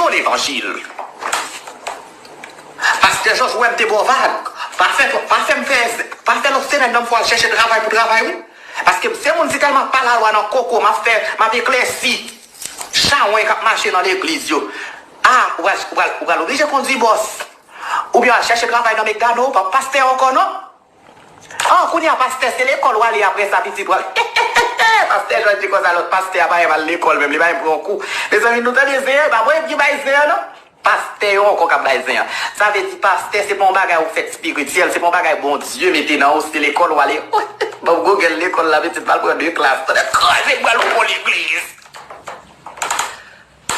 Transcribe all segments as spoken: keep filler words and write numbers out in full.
levanjil. Pastè Jòj, ou wè m te ba w vag. Pa fè, pa fè m fè, pa fè lòt semèn nan m fè w al chèche travay pou travay, wi. Paske m se moun, si tèlman pa lalwa nan koko, m ap fè, m ap eklèsi chawony k ap mache nan legliz yo. A, ou pral, ou pral, ou pral oblije kondui bòs. Oubyen w al chèche travay nan McDonald, pa pastè ankò, non. Ah, kounye a, pastè, se lekòl w ale apre sa, pitit w al. Pastè Jòj di konsa, lòt pastè a pa menm al lekòl menm, li pa menm pran kou. Mezanmi, nou tande zen an, e pa mwen menm ki bay zen an, non. Pastè yo ankò k ap bay zen an. Sa vle di, pastè, se pa yon bagay ou fèt espirityèl, se pa yon bagay Bondye mete nan ou, se lekòl w ale. Ban m Google lekòl la, pitit, m al pran de klas. Tande kraze, m pral pran legliz.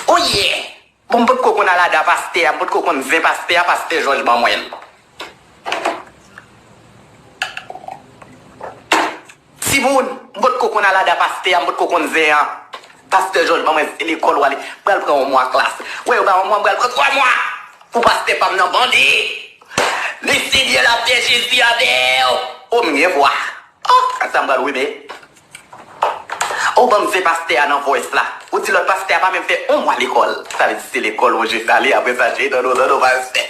Oh yeah! Bon, m potko konn alada pastè a, m potko konn zen pastè a, pastè Jòj ban mwen l. Timoun, m potko konn alada pastè a, m potko konn zen an. Pastè Jòj ban mwen, se lekòl w ale, m pral pran yon mwa klas. Wè, yo ba yon mwa, m pral pran twa mwa. Pou pastè pa m nan bande. Lesenyè lapè, Jezi avè w. O, m gen vwa. Oh, gad sa m pral renmen. Ou ban m zen pastè a nan voice la. Ou di lòt pastè a pa menm fè yon mwa lekòl. Sa vle di se lekòl ou jis ale, apre sa, Jezi, tande w, tande w, pastè.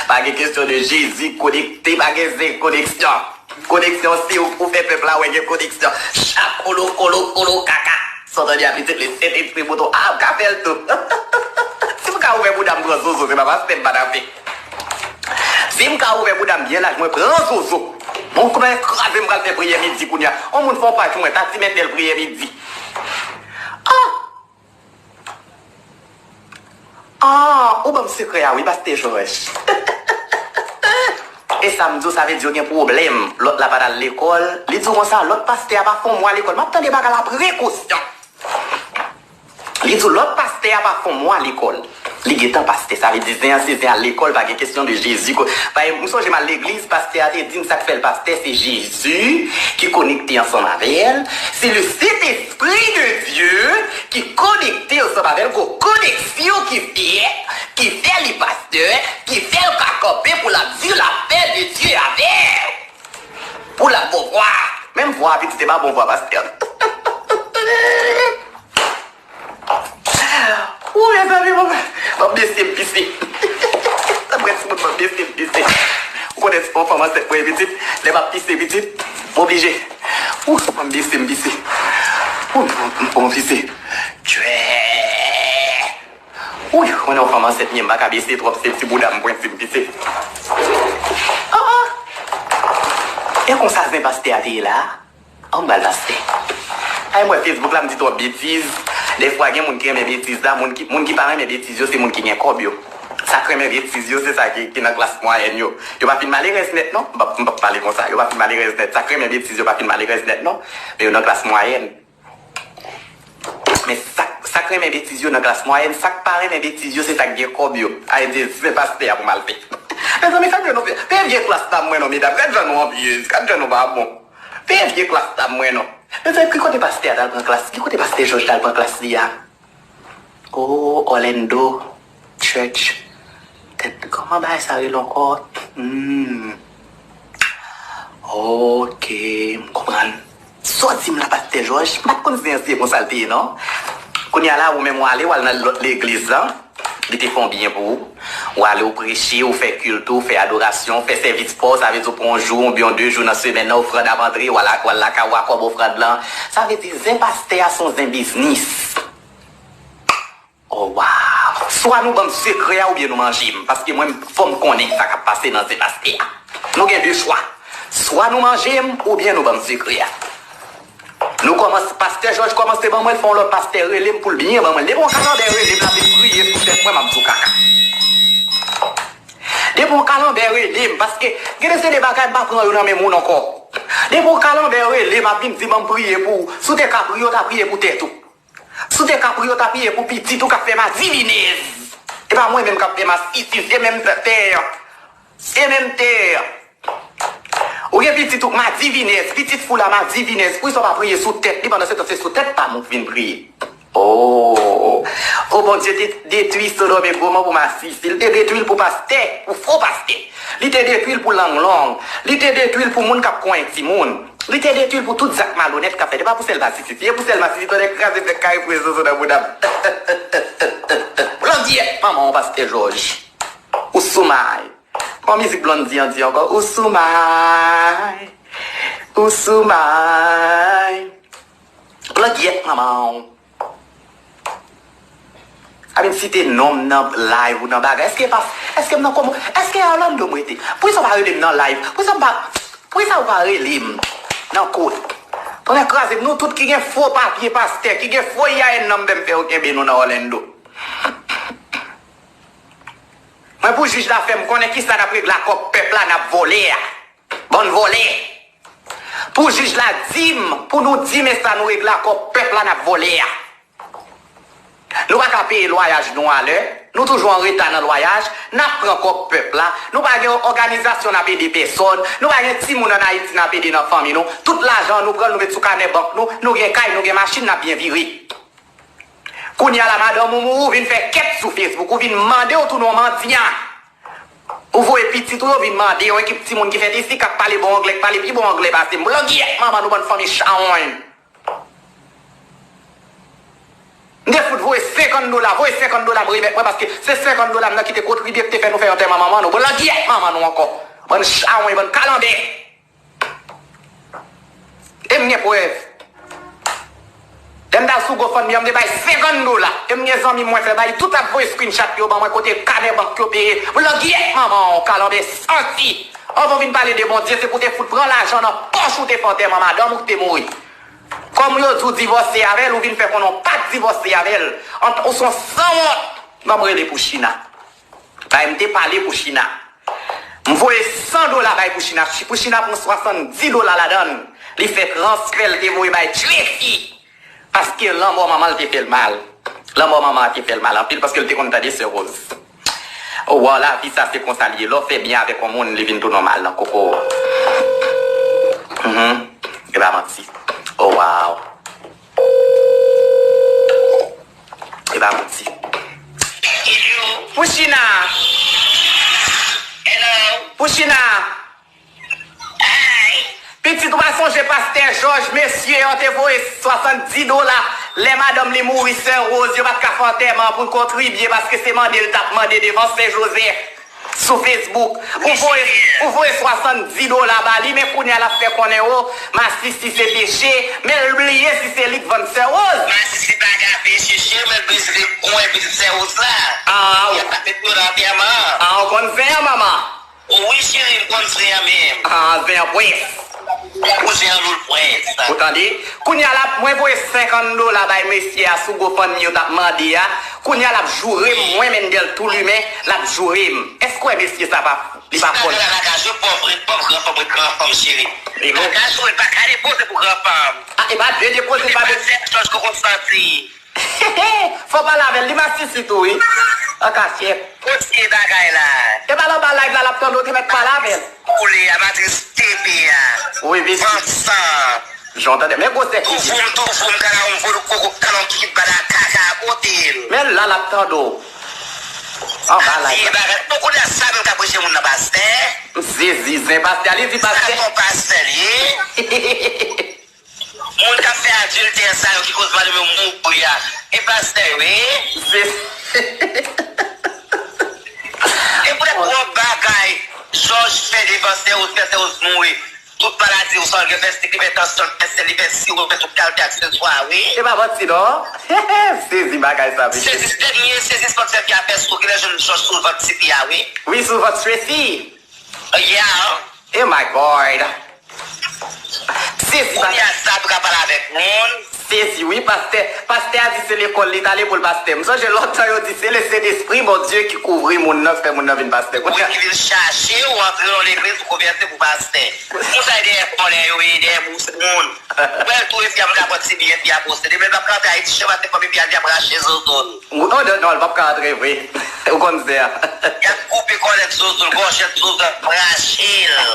Pa gen kesyon de Jezi konekte, pa gen zen koneksyon. Koneksyon se ou, ou fè pèp la wè gen koneksyon. Chak kolo, kolo, kolo, kaka. Sa w tande a, pitit, li Sentespri bouton. Ah, m ka fè l tou. Si m ka ouvè bouda m pran zozo, se pa pastè m pa t ap fè. Si m ka ouvè bouda m byen laj, mwen pran zozo. Mwen kouman kraze m pral fè priyè midi kounye a. On moun fè on paj pou mwen, Tati Mendel priyè midi. Ah! Ah, ou ban m sekrè a wi, pastè Jòj. E sa m di w, sa vle di yo gen pwoblèm. Lòt la pa t al lekòl. Li di w konsa, lòt pastè a pa fè on mwa lekòl. M ap tande bagay la prekosyon. Li di w lòt pastè a pa fè on mwa lekòl. Li gentan pastè, sa vle di zen an se zen al lekòl, pa gen kesyon de Jezi. Ko-, pa, m sonje m al legliz, pastè a te di m sa k fè l pastè, se Jezi ki konekte ansanm avè l. Se le Sentespri de Dye ki konekte ansanm avè l, gon koneksyon ki fè, ki fè li pastè, ki fè l ka kanpe pou l ap di lapè de Dye avè w. Pou l ap bon vwa. Menm vwa a pitit, se pa bon vwa pastè. Ou mezanmi, bon, m ap bese m pise. Sa prèske moun m ap bese m pise. Ou konnen si yon fanm ansent mwen pitit, lè m ap pise pitit, m oblije. Ou, m ap bese m pise. Ou, m pran pise. Tchwè. Ou, ou konnen yon fanm ansent mwen, m pa ka bese twòp, se ti bouda m pwenti m pise. Ah, ah. E konsa zen pastè a te ye la? An m pral pastè. Ay, m wè Facebook la, m di twòp betiz. Defwa, gen moun ki renmen betiz la. Moun ki, moun ki pa renmen betiz yo, se moun ki gen kòb yo. Sa k renmen betiz yo, se sa ki, ki nan klas mwayèn yo. Yo pa fin malerèz nèt, non. M p ap, m p ap pale konsa. Yo pa fin malerèz nèt. Sa k renmen betiz yo pa fin malerèz nèt, non. Men yo nan klas mwayèn. Men sa, sa k renmen betiz yo nan klas mwayèn, sa k pa renmen betiz yo, se sa k gen kòb yo. Ay, di, se pastè a pou m al fè. Mezanmi, fè m jwenn yon vye, fè vye klas la mwen non, medam. Gad jan nou anvyez, gad jan nou pa bon. Peye vye klas la mwen non. Mezanmi, ki kote pastè a t al pran klas? Ki kote pastè Jòj t al pran klas li a? Oh, Orlando Church. Tèt, kòman bagay sa rele ankò? Hmm. Ok, m konprann. Sa w di m la, pastè Jòj? M pa t konn se ansyen konsa l te ye, non. Kounye a la, ou menm w ale, w al nan lòt legliz lan. Li te fè yon byen pou ou. Ou ale, ou preche, ou fè kilt ou, ou fè adorasyon, ou fè sèvis pa w, sa vle di ou pran yon jou oubyen yon de jou nan semèn nan, ofrann ap antre, w al, w al lakay ou a kòb ofrann lan. Sa vle di zen pastè a se yon zen biznis. Oh, waw! Swa nou ban m sekrè a oubyen nou manje m, paske mwen, fò m konnen sa k ap pase nan zen pastè a. Nou gen de chwa. Swa nou manje m oubyen nou ban m sekrè a. Nou kòmanse, pastè Jòj kòmanse ban mwen l, fò yon lòt pastè rele m pou l byen ban mwen l. Depi yon kalanbè rele m, l ap vin priye sou tèt mwen, m ap di w kaka. Depi yon kalanbè rele m, paske gen de se de bagay m pa pran yo nan men moun ankò. Depi yon kalanbè rele m, ap vin di ban m priye pou ou. Si w te ka priye, w ta priye pou tèt ou. Si w te ka priye, w ta priye pou pitit ou k ap fè madivinèz. E pa mwen menm k ap fè masisi, se menm tè a. Se menm tè a. Ou gen pitit ou k madivinèz, pitit fi w la madivinèz. Poukisa w pa priye sou tèt li, pandan se tan se sou tèt pa m ou vin priye? Oh! Oh, Bondye te detwi Sodòm e Gomò pou masisi. Li te detwi l pou pastè, pou fo pastè. Li te detwi l pou lang long. Li te detwi l pou moun k ap konyen timoun. Li te detwi l pou tout zak malonèt k ap fèt. E pa pou sèl masisi, e pou sèl masisi, tande kraze fè kare fouye zozo nan bouda m. Blan dyèt. manman w, pastè Jòj. Ou sou may. Pran mizik Blondie an di ankò. Ou sou may. Ou sou may. Langyèt manman w. A vin site non m nan live ou nan bagay. Èske pa, èske m nan kòman, èske Orlando m rete? Poukisa w pa rele m nan live? Poukisa m pa, poukisa ou pa rele m nan kot? Tonnè kraze m, nou tout ki gen fo papye pastè, ki gen fo I A N nan m, m fè yo kenbe nou nan Orlando. Mwen pou jij la fè m konnen kisa n ap regle ak kòb pèp la n ap vòlè a. Bann vòlè. Pou jij la di m, pou nou di men sa nou regle ak kòb pèp la n ap vòlè a. Nou pa ka peye lwayaj nou alè, nou toujou an reta nan lwayaj, n ap pran kòb pèp la, nou pa gen òganizasyon n ap ede pèsòn, nou pa gen timoun ann Ayiti n ap ede nan fanmi nou, tout lajan an nou pran l nou met sou kanè bank nou, nou gen kay, nou gen machin, n ap byen vire. Kounye a la madanm ou mouri, ou vin fè kèt sou Facebook, ou vin mande ou tounen yon mandyan. Ou voye pitit ou yo vin mande yon ekip timoun ki fèt isi k ap pale bon anglè, k pale pi bon anglè pase m. Langyèt manman nou bann fanmi chawony. M te fout voye senkant dola, voye senkant dola m remèt mwen paske se senkant dola m nan ki te kontribye ki te fè nou fè antèman manman nou. Bon langyèt manman nou ankò. Bann chawony, bann kalandè. E m gen prèv. Lè m t al sou GoFundMe an, m te bay senkant dola. E m gen zanmi m mwen fè bay, tout ap voye screenshot yo ban mwen kote kanè bank yo peye. Langyèt manman w, kalandè santi. Anvan w vin pale de Bondye, se pou w te fout pran lajan nan pòch ou te fè antèman madanm ou ki te mouri. Kòm yo di w divòse avè l, ou vin fè konnen w pa t divòse avè l. Ant, ou se yon sanwont. Ban m rele Pouchina. Bay m te pale Pouchina. M voye san dola bay Pouchina. Pouchina pran swasanndis dola ladan l. Li fè transfè l te voye bay Tracy. Paske lanmò manman l te fè l mal. Lanmò manman an te fè l mal anpil paske l te konn tande Sè Rose. Oh, wow, lavi sa se konsa l ye. Lè w fè byen avèk yon moun, li vin tounen w mal nan koko. Mhm. E pa manti. Oh, wow. E pa manti. Pouchina. Pouchina. Pitit ou pa sonje pastè Jòj, mesye an te voye swasanndis dola lè madanm li mouri, sè Rose, yo pa t ka fè antèman pou l kontribye paske se mande l t ap mande devan sè Jozèf. Sou Facebook. Ou voye, ou voye swasanndis dola ba li, men kounye a l ap fè konnen, o, masisi se peche, men l bliye si se li k vann sè Rose. Masisi pa ka peche, cheri, men l bliye si se kwen pitit sè Rose la. Ah, y ap pa met yo nan antèman. Ah, ou konn zen an, manman? Wi, cheri, m konn zen an menm. Ah, zen an pwens. Ou zen an loul pwens. Ou tande? Kounye a la, mwen voye senkant dola bay mesye a sou GoFundMe yo t ap mande a. Kounye a l ap joure m, mwen, Mendel Toulimen, l ap joure m. Èske w wè mesye sa pa, li pa fò? Bagay la, bagay, pòv ret pòv, gran fanm ret gran fanm, cheri. Bagay ou pa ka depoze pou gran fanm. Ah, e pa de depoze, pa de. Jòj koko santi. Fò pale avè l, li masisi tou, wi. An kachèt. Kote bagay la? E pa l anba live la, l ap tande w te mèt pale avè l. Koule a, matris tepe a. Wi, wi. Vansan. Jan w tande, men gwosè figi. Tou voum, tou voum, kanaron, vodou, koko, kanan, kikit, bada, kaka, kote l? Men la, l ap tande w. Anba live la. Bagay, bon, kounye a sa menm k ap preche moun nan pastè. M sezi, zen pastè, li di pastè. Sa se yon pastè, li ye? Moun k ap fè adiltè sa yo ki koz madanm yo mouri a, e pastè yo ye? Se. E poutèt gwo bagay Jòj fè devan sè Rose, fè sè Rose mouri. Tout maladi ou sa l gen, fè sik, li fè tansyon, li fè sèl, li fè siwo, li fè tout kalite akseswa, wi. E pa manti non. Sezi bagay sa, mesye. Sezi, dènye sezi, se pa sèl ki ap fè sou, ki lè jwenn Jòj sou vant tifi a, wi. Wi, sou vant Tracy. Yeah. Oh my God. Sezi bagay. Kounye a sa tou ka pale avèk moun. Sezi, wi, pastè. Pastè a di se lekòl li t ale pou l pastè. M sonje lontan yo di se le Sentespri Bondye ki kouvri moun nan, fè moun nan vin pastè. Wi, ki vin chache w, antre nan legliz, ou konvèti pou pastè. Moun sa yo dèyè vòlè yo ye, dèyè bous moun. Ou wè l tou, e fi a m ka pran ti biyè fi a posede, men l p ap ka antre Ayiti, chè, paske fanmi fi a di ap rache zozo l. Oh, non, non, l p ap ka antre vre. Ou konn zen an. Y ap koupe kòlèt zozo l, gòjèt zozo l, ap rache l.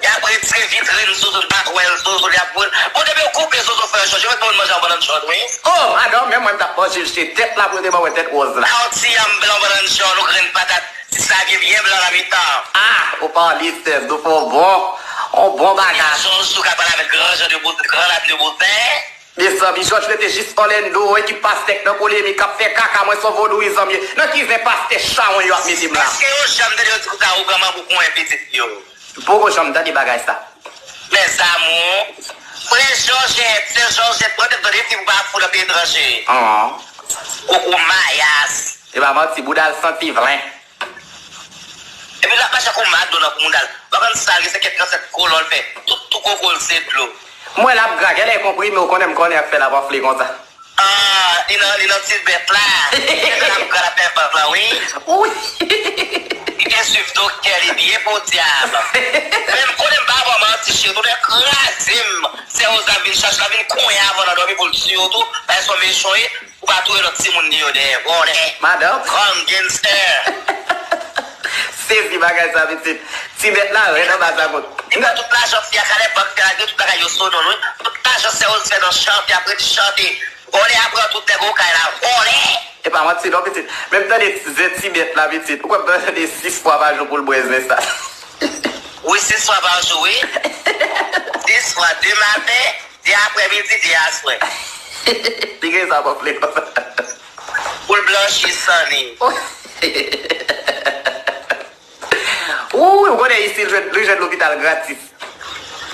Y ap retire vitrin zozo l, batwèl zozo l, y ap bril. Bon, depi yo koupe zozo frè Jòj, yo mèt ban moun manje an bannann jòn, wi. Oh, madanm, menm mwen m t ap manje l, se tèt la pou yo te ban mwen tèt wòz la. Yon ti yanm blan bannann jòn, yon grenn patat, ti savye byen blan nan mitan. Ah, ou pale, sè, nou fè yon bon, yon bon bagay. Jòj tou ka pale avèk gran jan de bouzen, gran lame de bouzen. Mezanmi, Jòj rete jis Orlando, ekip pastè k nan polemik, k ap fè kaka, mwen se yon vodou wi zanmi. Nan ki zen pastè chawony yo ap mete m la? Èske yo janm tande yo di konsa, ou pran manbo pou yon pitit yo? M poko janm tande bagay sa. Mes amours, frè Jòjèt, sè Jòjèt, mwen te tande fi pou pa fout nan peyi etranje. An. Koko mayas. E pa manti, bouda l santi vlen. Epi l ap mache ak yon mado nan kou mouda l. W ap konn sa l gen se kèk kansè kolon l fè. Tout tou koko l se dlo. M wè l ap gra, genlè e konprime, ou konnen m konnen ak fè l ap anfle konsa. Ah, li nan, li nan ti bèt la. Genlè l ap gra, l ap fè vant lan, wi. Wi. Li te swiv doktè li byen podyab. Men m konnen m pa ba w manti, cheri, tou lè kraze m. Sè Roz la vin chache, la vin konyen avan nan dòmi pou l tiye w tou. Paske se yon mechan w ye. Ou pa touye lòt timoun li yo dèyè, vòlè. Madanm. Gang gangster. Sezi bagay sa, pitit. Ti bèt la, rèd anba sa, kot. Li pran tout lajan fi a, kalè bank fi a, lage tout bagay yo sou non l, wi. Tout lajan sè Roz fè nan chan, fi a ap rete chante. Vòlè a pran tout nèg okay la, vòlè. E pa manti non, pitit. Menm tande zen ti bèt la, pitit. Ou kwè m tande sis fwa pa jou pou l bwè zen sa? Wi, sis fwa pa jou, wi. Sis fwa, de maten, de aprèmidi, de aswè. Li gen sa pou fle konsa. Pou l blanchi san li. Wi, ou konnen isi l jwenn, li jwenn lopital gratis.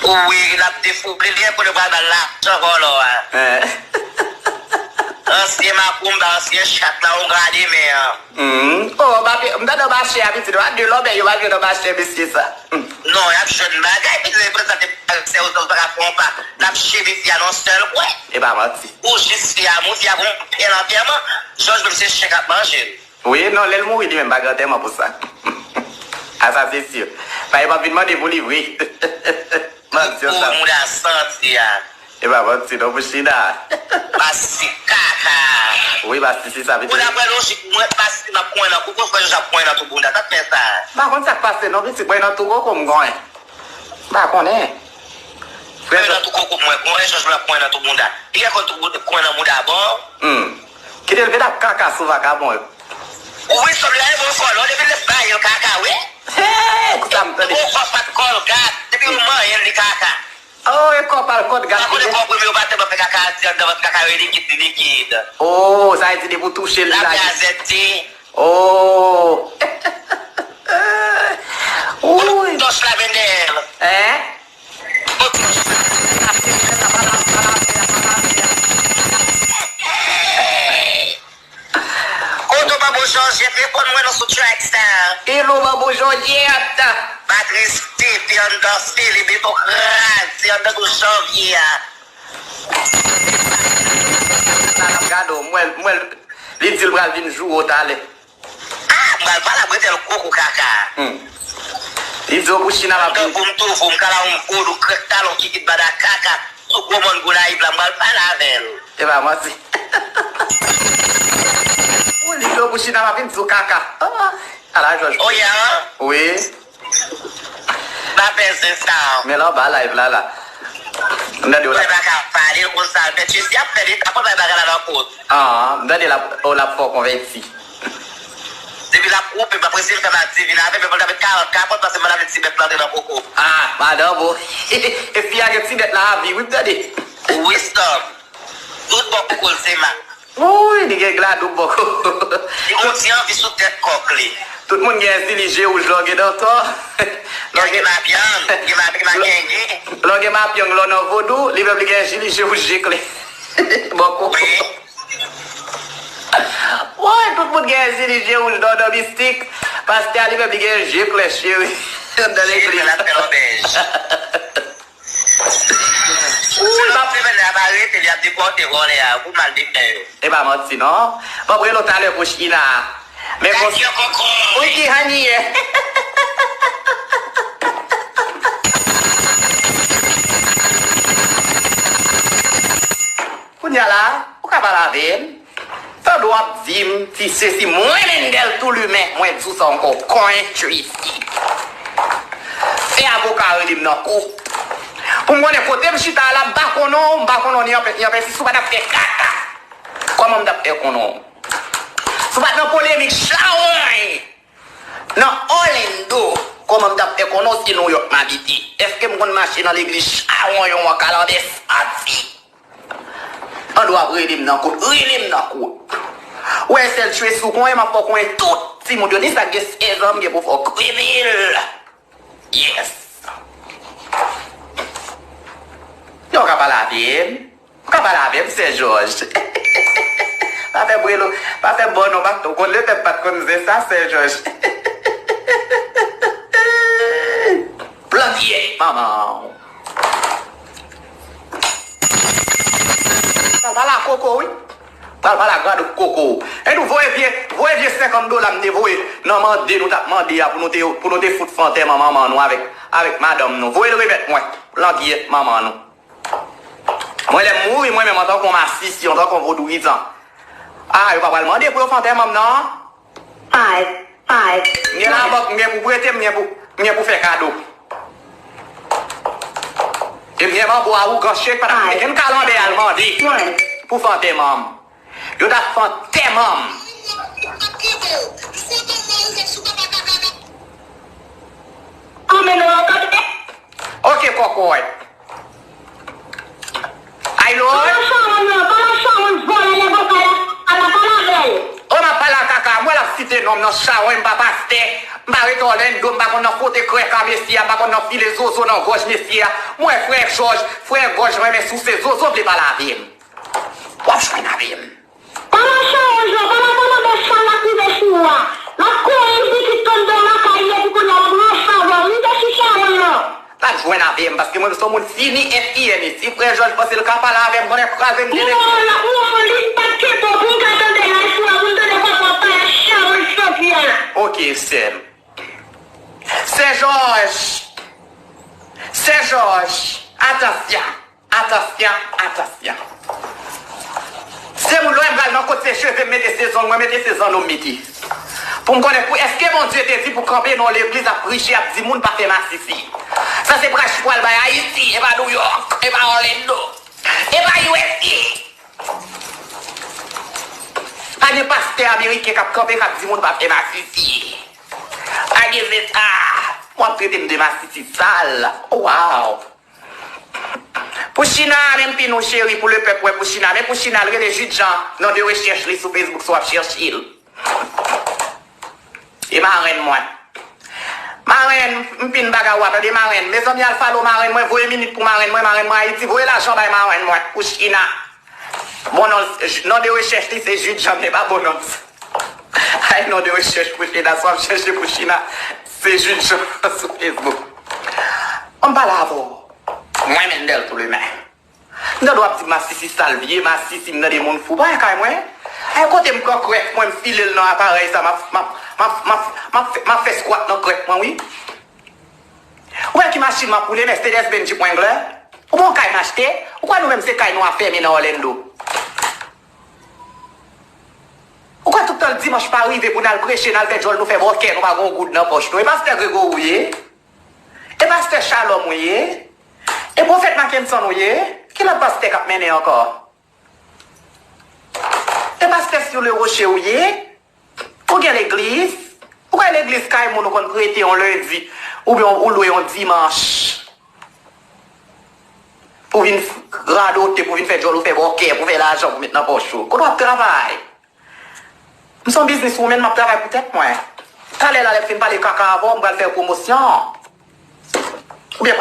Wi, l ap defouble li, pou l pral ba l lajan vòlò a. Eh. Ansyen makoumba, ansyen chat la, ou gade men an. Mm. Oh, papi, m tande anba chè a, pitit, pa de lòbèy, yo pa jwenn anba chè mesye sa. Mm. Non, y ap jwenn bagay, pitit, reprezante sè ou pa ka fè yon pa. N ap chebe fi a nan sèl kwen. E pa manti. Ou jis fi a, moun fi a gon pè lantèman, Jòj menm se chen k ap manje l. Wi, non, lè l mouri, li menm pa gen antèman pou sa. A sa se si. Paske m ap vin mande pou li vre. Manti sa. Pou moun a santi a. E pa manti non, pou China. Pastisi kaka. Wi, pastisi sa, pitit. Moun ap wè lojik, mwen pastisi m ap konyen nan koko, frè Jòj ap konyen nan tou bounda. Sa k fè sa? M pa konn sa k pase non, pitit, mwen nan tou koko m konyen. M pa konnen. Frè Jòj. Konyen nan tou koko mwen, konyen Jòj mwen ap konyen nan tou bounda. Li gen kòl tou bounda, konyen nan bounda bon. Hmm. Kite l vin ap kaka sou vakabon yo. Wi, sòm la e bon kòl, depi l bay yo kaka, wi. Hey, kouta m tande. Bon kòl pa t kòl gat, depi yo manyen li kaka. Oh, e kòl pa l kòl gat. Pa konnen kòl premye yo pa tèlman fè kaka a di anndan vant kaka yo likid, li likid. Oh, sa vle di depi w touche l, li la. Lapè a zèti. Oh. Wi. Tòch la Mendèl. Hein? Kote w Manbo Jòjèt? Reponn mwen non sou track sa. Hello Manbo Jòjèt. Patris T P anndan Filibeto kraze anndan dous janvye a. Sa n ap gade w, m wè l, m wè l, li di l pral vin joure w talè. Ah, m pral pale ap rete l koko kaka. Hmm. Li di w pou China m ap vin. Tankou m touvo, m kala yon vodou krèk talon kikit bada kaka. Sou gwo mòn Gonayiv la, m pral pale avè l. E pa manti. Ou li di w pou China m ap vin sou kaka. Ah, ala Jòj. Oh, yeah? Wi. Pa pèse sa. Men l anba live la, la. M tande w la. Mwen pa ka pale, l konn sa l fè. Jezi ap fè li, ta konn bay bagay la nan kot. Ah, m tande l ap, oh, l ap fè w konvèti. Depi l ap koupe, m ap resi l fè m ap divin avè, men pou l ta met karant kapòt, paske m ap met ti bèt plante nan koko. Ah, madanm ou. E fi a gen ti bèt la avi, wi, m tande. Wi, stop. Tout bò koko l se ma. Wouy, li gen gladouk bòkò. Li gon ti anvi sou tèt kòk li. Tout moun gen zili je wouj lè w gen dantò. Lè w gen mapyang, gen mapyang, gen gen. Lè w gen mapyang, lè w nan vodou, li menm li gen zili je wouj je klè. Bòkò. Wi. Wouy, tout moun gen zili je wouj nan, nan mistik. Pastè a li menm li gen je klè cheri. Anndan legliz. L ap fè lòbèj. Wi, m ap. Semèn la ap arete, li ap depòte vòlè a pou mal de fè yo. E pa manti non. M ap rele w talè pou China. Men kon. Wi, ki jan li ye? Kounye a la, ou ka pale avè m. Tande w ap di m, ti sesi, mwen Mendel Toulimen, mwen di w sa ankò, konyen Tracy. Se avoka rele m nan kou. Pou m konnen kote m chita a la, m pa konnen w, m pa konnen w ni anpè, ni anpè si sou pa t ap fè kaka. Kòman m t ap fè konnen w? Sou pa t nan polemik chawony nan Orlando, kòman m t ap fè konnen w si Nouyòk m abite? Èske m konn mache nan legliz chawony an kalandè santi? Pandan w ap rele m nan kout, rele m nan kout. Ou wè sèl chwe sou konyen, m ap fè w konyen tout timoun yo, ni sa k gen sèz an, m gen pou fè w kreve l. Yes. Yo ka pale avè m. Ou ka pale avè m, Sè Jòj. Pa fè brelo, pa fè bon non, pa, ou konn Lepèp pa t konn zen sa, Sè Jòj. Blan vye manman w. Pral pale a koko, wi. Pral pale a gado koko. E nou voye vye, voye vye senkant dola m te voye nan mande nou t ap mande a pou nou te, pou nou te fout fè antèman manman nou avèk, avèk madanm nou. Voye l remèt mwen. Blan vye manman nou. Mwen, lè m mouri, mwen menm, antanke yon masisi, antanke yon vodouyizan. A, yo pa pral mande pou yo fè antèman m nan. Ay, ay. M gen labank, m gen pou prete, m gen pou, m gen pou fè kado. E m gen manbo a ougan chèk, pa t ap gen kalanbè al mande pou fè antèman m. Yo t ap fè antèman m. Kòmè nou an kote? Ok, kòkòy. Ay, Lord. Papa Sharon nan, papa Sharon vòlè lè bòkay la, ala pale avè l. O, m ap pale a kaka, mwen l ap site non m nan, Sharon, m pa pastè, m pa rete Orlando, m pa konn nan fwote krèk a mesye a, m pa konn nan file zozo nan gòj mesye a. Mwen, frè Jòj, frè gòj renmen souse zozo vle pale avè m. W ap jwenn avè m. Papa Sharon, Jean, papa, papa, bèf sa l ap rive sou ou a. L ap kouri pitit kòm dè lakay li epi kounye a l ap ranse avè w. Rive sou Sharon nan. L ap jwenn avè m, paske mwen se yon moun fini, F I N I. Si frè Jòj panse l ka pale avè m, konnen kraze m. Mwen, mwen, li pa t kenbe w pou m ka tande live ou a, pou m tande papa w ap pale ak Sharon Saint-Pierre. Ok, sè m. Sè Jòj. Sè Jòj. Atansyon. Atansyon, atansyon. Se moun lè m pral nan kot se cheve m mete, se zong mwen mete, se zanno m mete. Pou m konnen pou èske Bondye te di pou kanpe nan yon legliz ap preche, ap di moun pa fè masisi. Sa se prach pou al bay Ayiti, e pa New York, e pa Orlando, e pa U S A. Pa gen pastè ameriken k ap kanpe k ap di moun pa fè masisi. Pa gen zeta. W ap trete m de masisi sal. Oh, wow. Pou China, men pin ou cheri, pou lepèp wè pou China. Men pou China, l rele Jude Jean, non de rechèch li sou Facebook, si w ap chèche l. E marenn mwen. Marenn, m pin bagay w a tande, marenn. Mezanmi, al follow marenn mwen, voye minit pou marenn mwen, marenn mwen Ayiti, voye lajan bay marenn mwen, pou China. Bon, non, non de rechèch li, se Jude Jean, men pa bon non. Ay, non de rechèch pou China, si w ap chèche pou China, se Jude Jean sou Facebook. Ann pale avè w. Mwen, Mendel Toulemen. M tande w ap di masisi sal, vye masisi, m tande moun fou. Pa gen kay mwen. Ay, kote m pran krèk mwen, m file l nan aparèy sa, m ap, m ap, m ap, m ap, m ap fè, m ap fè squat nan krèk mwen, wi. Ou wè ki machin m ap woule, Mercedes Benz Jeep Wrangler? Ou bon kay m achte? Ou kwè nou menm se kay nou ap fèmen nan Orlando? Ou kwè tout tan dimanch pa rive pou n al preche, n al fè djòl, nou fè bòkè, nou pa gen yon goud nan pòch nou? E pastè Gregory ou ye? E pastè Shalom ou ye? E pwofèt Mackenson ou ye? Ki lòt pastè k ap mennen ankò? E pastè Sur le Rocher ou ye? Ou gen legliz? Ou kwè legliz kay moun ou konn prete yon lendi, oubyen ou lwe yon dimanch pou vin radote, pou vin fè djòl ou fè bòkè, pou fè lajan, pou met nan pòch ou? Kote w ap travay? M se yon business woman, m ap travay pou tèt mwen. Talè la, lè m fin pale kaka avè w, m pral fè w pwomosyon. Oubyen